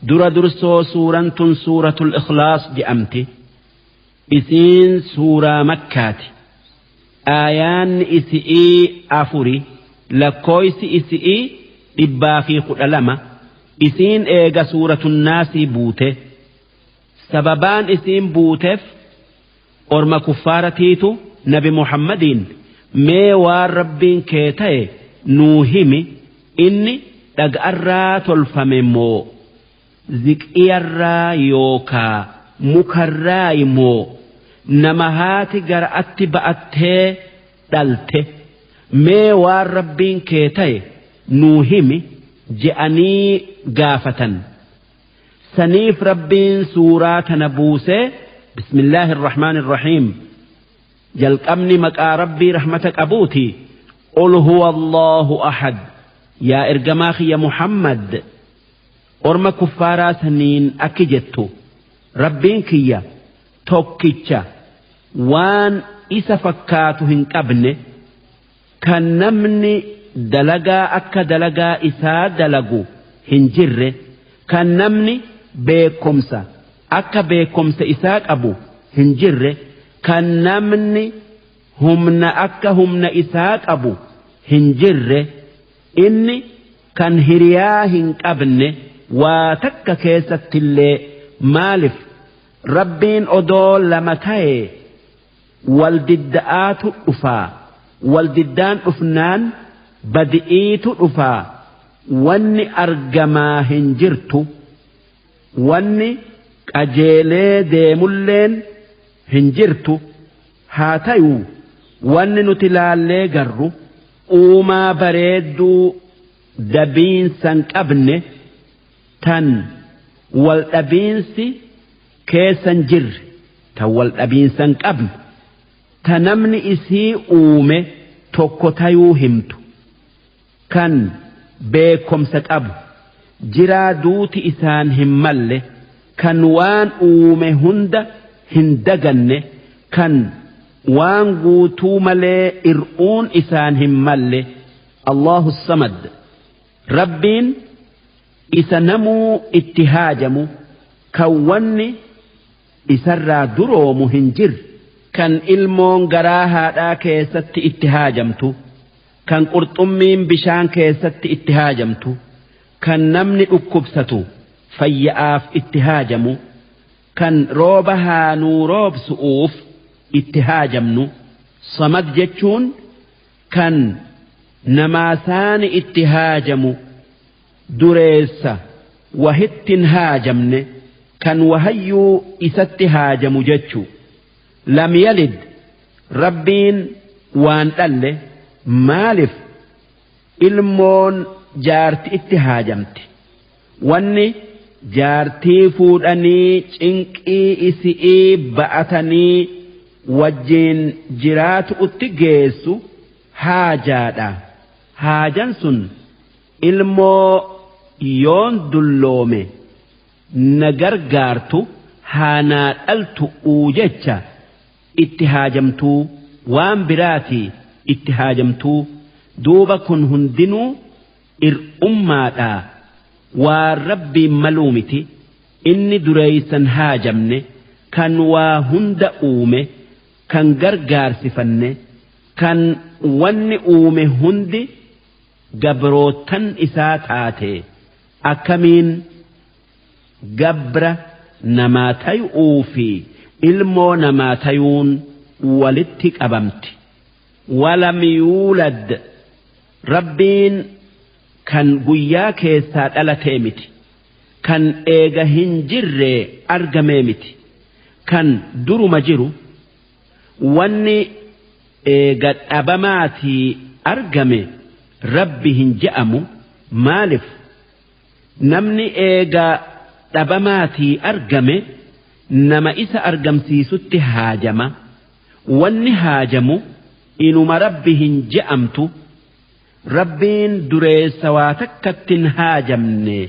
Dura dursoo suuraan tun Suuratul Ikhlaas je'amti. Isiin suuraa Makkaati. Aayaanni isi'ii 4, lakkooysi isi'ii 112. Isiin eega Suuratun Naasii buute. Sababaan isiin buuteef orma kuffaaratiitu Nabi Muhammadiin, mee waan Rabbiin kee ta'e nuu himi, inni dhaga'arraa tolfame moo ziqiyarraa yookaa mukarraayi moo nama haati gara'atti ba'attee dhalte, mee waan Rabbiin kee ta'e nuu himi je'anii gaafatan. Saniif Rabbiin suuraa tana buusee. Bismillaahi irrahmaani irrahiim. Jalqabni maqaa Rabbii rahmata qabuuti. Qul huwa Allahu ahad. Yaa ergamaa kiyya Muhammad, orma kuffaaraa saniin akki jettu: Rabbiin kiyya tokkicha waan isa fakkaatu hin qabne, kan namni dalagaa akka dalagaa isaa dalagu hin jirre, kan namni beekkomsa akka beekkomsa isaa qabu hin jirre, kan namni humna akka humna isaa qabu hin jirre, inni kan hiriyaa hin qabne waa takka keessattillee. Maalif Rabbiin odoo lama tayee wal didda'aatu dhufaa, wal diddaan dhufnaan badi'iitu dhufaa, wanni argamaa hin jirtu, wanni qajeelee deemulleen hin jirtu. Haa tayuu wanni nuti laallee garru uumaa bareedduu dabiinsan qabne, tan wal dhabiinsi keessan jirre, tan wal dhabiinsan qabne, ta namni isii uume tokko tayuu himtu, kan beekomsa qabu, jiraa duuti isaan hin malle, kan waan uume hunda hin daganne, kan waan guutuu malee ir'uun isaan hin malle, Allahu Samad. Rabbiin isa namuu itti haajamu, kan wanni isarraa duroomu hin jirre, kan ilmoon garaa haadhaa keessatti itti haajamtu, kan qurxummiin bishaan keessatti itti haajamtu, kan namni dhukkubsatu fayya'aaf itti haajamu, kan rooba haanuu roobsu'uuf itti haajamnu. Samad jechuun kan namaasaani itti haajamu, dureessa wahittin haajamne, kan wahayyuu isatti haajamu jechu. Lam yalid, Rabbiin waan dhalle. Maalif ilmoon jaarti itti haajamti? Wanni jaartii fuudhanii cinqii isi'ii ba'atanii wajjiin jiraatu utti geessu haajaadha. Haajan sun ilmoo yoon dulloome na gargaartu haanaa dhaltu uu jecha itti haajamtuu, waan biraatii itti haajamtuu. Duuba kun hundinuu ir'ummaadha, waan Rabbiin maluu miti. Inni dureeysan haajamne, kan waa hunda uume, kan gargaarsifanne, kan wanni uume hundi gabrootan isaa taate, akkamiin gabra namaa tayu'uu fi ilmoo namaa tayuun walitti qabamti? Walam yuulad, Rabbiin kan guyyaa keessaa dhalatee miti, kan eega hin jirre argamee miti, kan duruma jiru. Wanni eega dhabamaatii argame Rabbi hin je'amu. Maalif namni eega dhabamaatii argame nama isa argamsiisutti haajama? Wanni haajamu inuma Rabbi hin je'amtu. Rabbiin dureessa waa takkatti hin haajamne.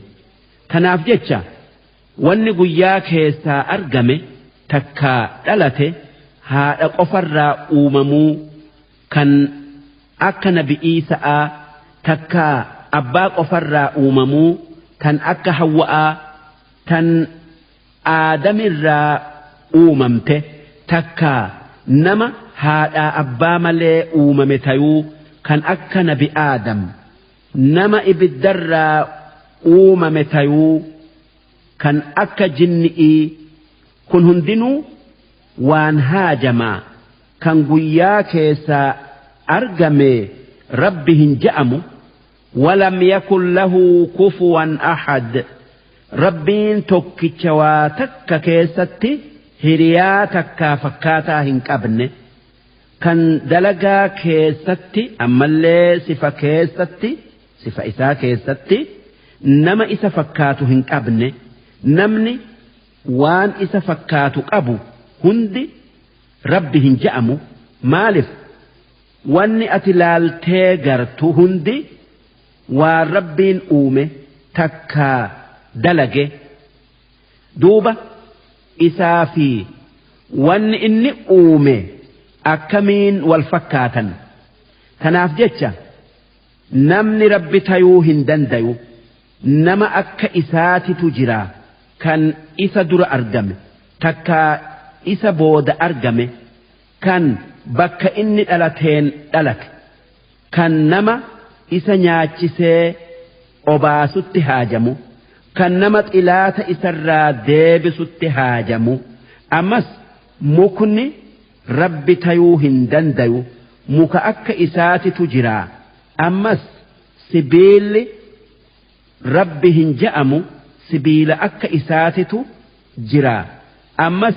Tanaaf jecha wanni guyyaa keessaa argame takkaa dhalate haadha qofarraa uumamuu, kan akka Nabi Iisa'aa, takkaa abbaa qofarraa uumamuu, kan akka Hawwa'aa. Tan Aadamirraa uumamte takkaa nama haadhaa abbaa malee uumame tayuu kan akka nabi Aadam, nama ibiddarraa uumame tayuu kan akka jinni'ii, kun hundinuu waan haajamaa kan guyyaa keessaa argame Rabbi hin je'amu. Walam yakun lahu kufuwan ahad, Rabbiin tokkicha waa takka keessatti hiriyaa takkaa fakkaataa hin qabne, kan dalagaa keessatti ammallee sifa keessatti, sifa isaa keessatti nama isa fakkaatu hin qabne. Namni waan isa fakkaatu qabu hundi Rabbi hin je'amu. Maalif? Wanni ati laaltee gartu hundi waan Rabbiin uume takkaa dalage. Duuba isaa fi wanni inni uume akkamiin wal fakkaatan? Tanaaf jecha namni Rabbi tayuu hin dandayu. Nama akka isaatitu jira kan isa dura argame takkaa isa booda argame, kan bakka inni dhalateen dhalate, kan nama isa nyaachisee obaasutti haajamu, kan nama xilaata isarraa deebisutti haajamu. Ammas mukni Rabbi tayuu hin dandayu, muka akka isaatitu jira. Ammas sibiilli Rabbi hin je'amu, sibiila akka isaatitu jira. Ammas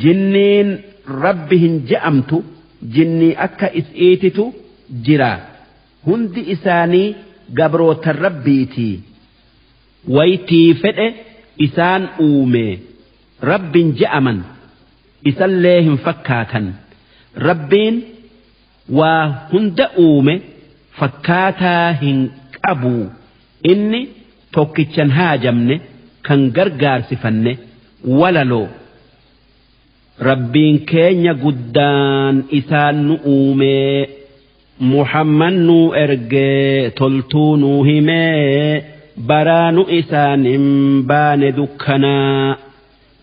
jinniin Rabbi hin je'amtu, jinnii akka is'iititu jira. Hundi isaanii gabrootan Rabbiitii. Waytii fedhe isaan uume Rabbin je'aman, isallee hin fakkaatan. Rabbiin waa hunda uume fakkaataa hin qabu. Inni tokkichan haajamne kan gargaarsifanne. Walaloo Rabbiin keenya guddaan isaan nu uumee, Muhammad nu ergee, toltuu nu himee, baraa nu isaan hin baane dukkanaa.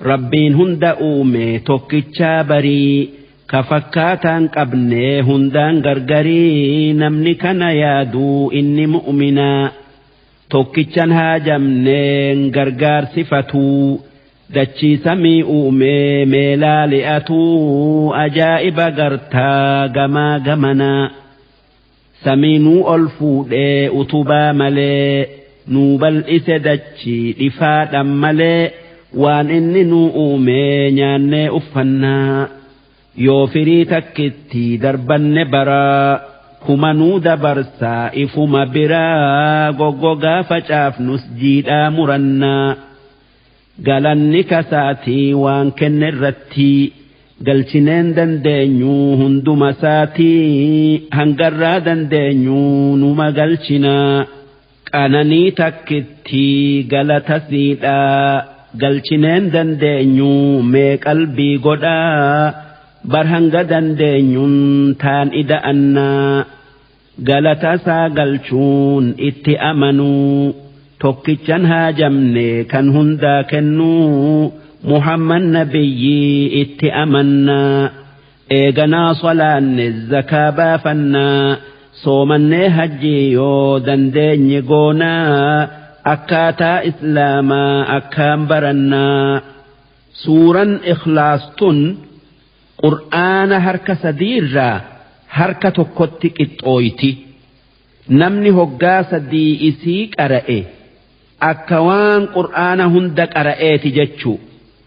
Rabbiin hunda uume tokkichaa barii, ka fakkaataan qabne hundaan gargarii, namni kana yaaduu inni mu'minaa. Tokkichan haajamneen gargaarsifatuu, dachii samii uumee meelaa li'atuu, ajaa'iba gartaa gamaa gamanaa. Samii nuu ol fuudhee utubaa malee, nuu bal'ise dachii dhifaadhan malee, waan inni nuu uumee nyaannee uffannaa. Yoo firii takkitti darbanne baraa kuma nuu dabarsaa ifuma biraa, goggogaa facaafnus jiidhaa murannaa. Galanni kasaatii waan kenne irratti galchineen dandeenyuu hunduma isaatii, hangarraa dandeenyuu numa galchinaa. Qananii takkitti galata siidhaa galchineen dandeenyuu mee qalbii godhaa, bar hanga dandeenyuun taan ida'annaa. Galata isaa galchuun itti amanuu, tokkichan haajamne kan hundaa kennuu, Muhammad nabiyyii itti amannaa. Eeganaa salaanne zakaa baafannaa, soomannee hajjii yoo dandeenye goonaa, akkaataa islaamaa akkaan barannaa. Suuran Ikhlaas tun Qur'aana harka sadiirraa harka tokkotti qixxooyti. Namni hoggaa sadii isii qara'e akka waan Qur'aana hunda qara'eeti jechuu.